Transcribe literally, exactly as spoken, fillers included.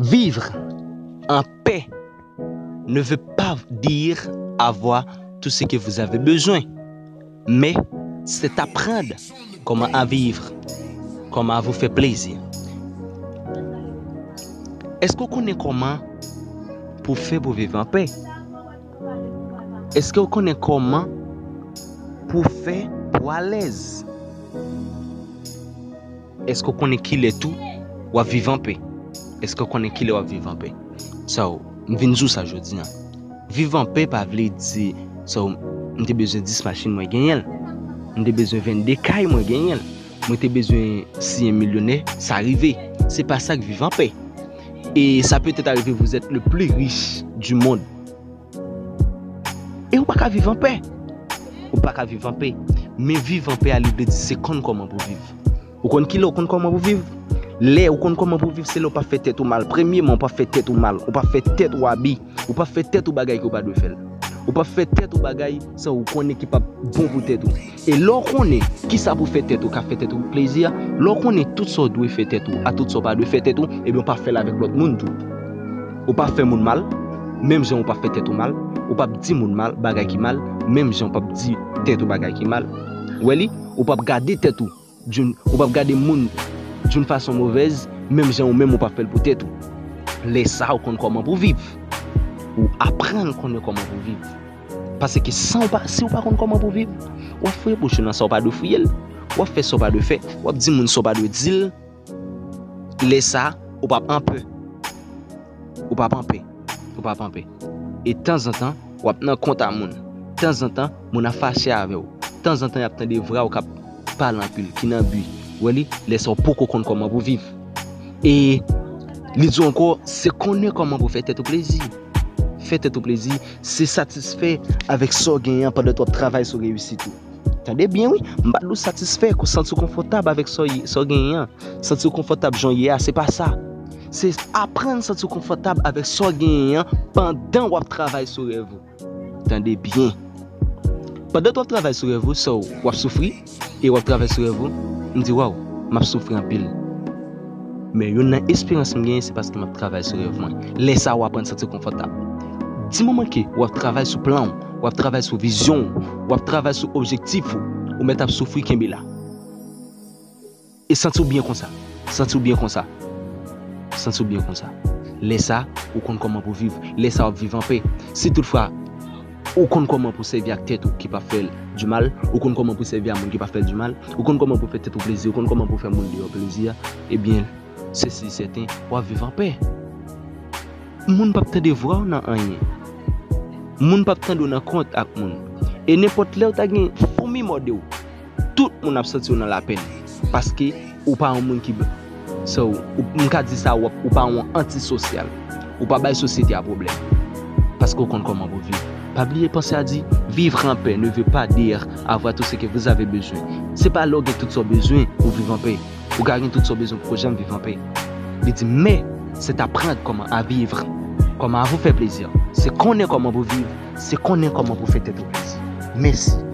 Vivre en paix ne veut pas dire avoir tout ce que vous avez besoin, mais c'est apprendre comment à vivre, comment à vous faire plaisir. Èske w konnen kòman pou fè pou viv anpè? Èske w konnen kòman pou fè pou alèz? Èske w konnen kilè tou w ap viv anpè? Èske w konnen kilè w ap viv anpè? So, m vin di w sa jodi a. Viv anpè pa vle di, so, m te bezwen dis machin, mwen genyen l. M te bezwen vennde kay, mwen genyen l. Mwen te bezwen siyen milyonè, sa rive. Se pa sa k viv anpè. Et ça peut être arrivé, vous êtes le plus riche du monde. E ou pa ka viv anpè. Ou pa ka viv anpè. Men viv anpè a, li vle di se konn kòman pou viv. Ou konn kilè ou konn kòman pou viv? Lè ou konn kòman pou viv, se lè ou pa fè tèt ou mal. Premyèman, ou pa fè tèt ou mal. Ou pa fè tèt ou abi. Ou pa fè tèt ou bagay ke ou pa dwe fè l. Ou pa fè tèt ou bagay sa ou konnen ki p ap bon pou tèt ou. E lè w konnen kisa pou fè tèt ou, ka fè tèt ou plezi a, lè w konnen tout sa w dwe fè tèt ou, a tout sa w pa dwe fè tèt ou, ebyen w pa fè l avèk lòt moun tou. Ou pa fè moun mal, menm jan ou pa fè tèt ou mal, ou p ap di moun mal, bagay ki mal, menm jan ou p ap di tèt ou bagay ki mal. Ou wè li? Ou p ap gade tèt ou d'une, ou p ap gade moun d'une façon mauvaise, menm jan ou menm ou p ap fè l pou tèt ou. Lè sa a, ou konn kòman pou viv. Ou aprann konnen kòman pou viv. Paske san w pa, si w pa konn kòman pou viv, w ap fouye bouch ou nan sa w pa dwe fouye l. W ap fè sa w pa dwe fè. W ap di moun sa w pa dwe di l. Lè sa a, ou p ap anpè. Ou p ap anpè. Ou p ap anpè. E tanzantan, w ap nan kont a moun. Tanzantan, moun ap fache avè w. Tanzantan, y ap tande vwa w k ap pale anpil, ki nan bi. Ou wè li, lè sa a w poko konn kòman pou viv. E li di w ankò, se konnen kòman pou fè tèt ou plezi. Fè tèt ou plezi, se satisfè avèk sa w genyen an pandan w ap travay sou reyisit ou. Tande byen wi, m pa di w satisfè, santi w konfòtab avèk sa w ye, sa w genyen an. Santi w konfòtab jan w ye a, se pa sa. Se aprann santi w konfòtab avèk sa w genyen an pandan w ap travay sou rèv ou. Tande byen. Pandan w ap travay sou rèv ou, so, w ap soufri, e w ap travay sou rèv ou, m di, waw, m ap soufri anpil. Men youn nan esperans m genyen, se paske m ap travay sou rèv mwen. Lè sa a, w aprann santi w konfòtab. Di moman ke w ap travay sou plan w, w ap travay sou vizyon w, w ap travay sou objektif ou, ou mèt ap soufri, kenbe la. E santi w byen konsa. Santi w byen konsa. Santi w byen konsa. Lè sa, ou konn kòman pou viv. Lè sa, w ap viv anpè. Si toutfwa, ou konn kòman pou sèvi ak tèt ou ki p ap fè l di mal, ou konn kòman pou sèvi a moun ki p ap fè l di mal, ou konn kòman pou fè tèt ou plezi, ou konn kòman pou fè moun deyò plezi a, ebyen, se si sèten, w ap viv anpè. Moun p ap tande vwa w nan anyen. Moun p ap tande w nan kont ak moun. E nenpòt lè w ta gen foumi mòde w, tout moun ap santi w nan lapenn. Paske ou pa yon moun ki, so, ou, m ka di sa, w ap, ou pa yon antisosyal. Ou pa bay sosyete a pwoblèm. Paske w konn kòman pou viv. Pa bliye panse a di, vivre en paix ne veut pas dire avoir tout ce que vous avez besoin. Se pa lè w gen tout sa w bezwen pou viv anpè. Ou ka gen tout sa w bezwen, poko janm viv anpè. Li di, mais c'est apprendre comment à vivre, comment à vous faire plaisir. Se konnen kòman pou viv, se konnen kòman pou fè tèt ou plezi. Mèsi.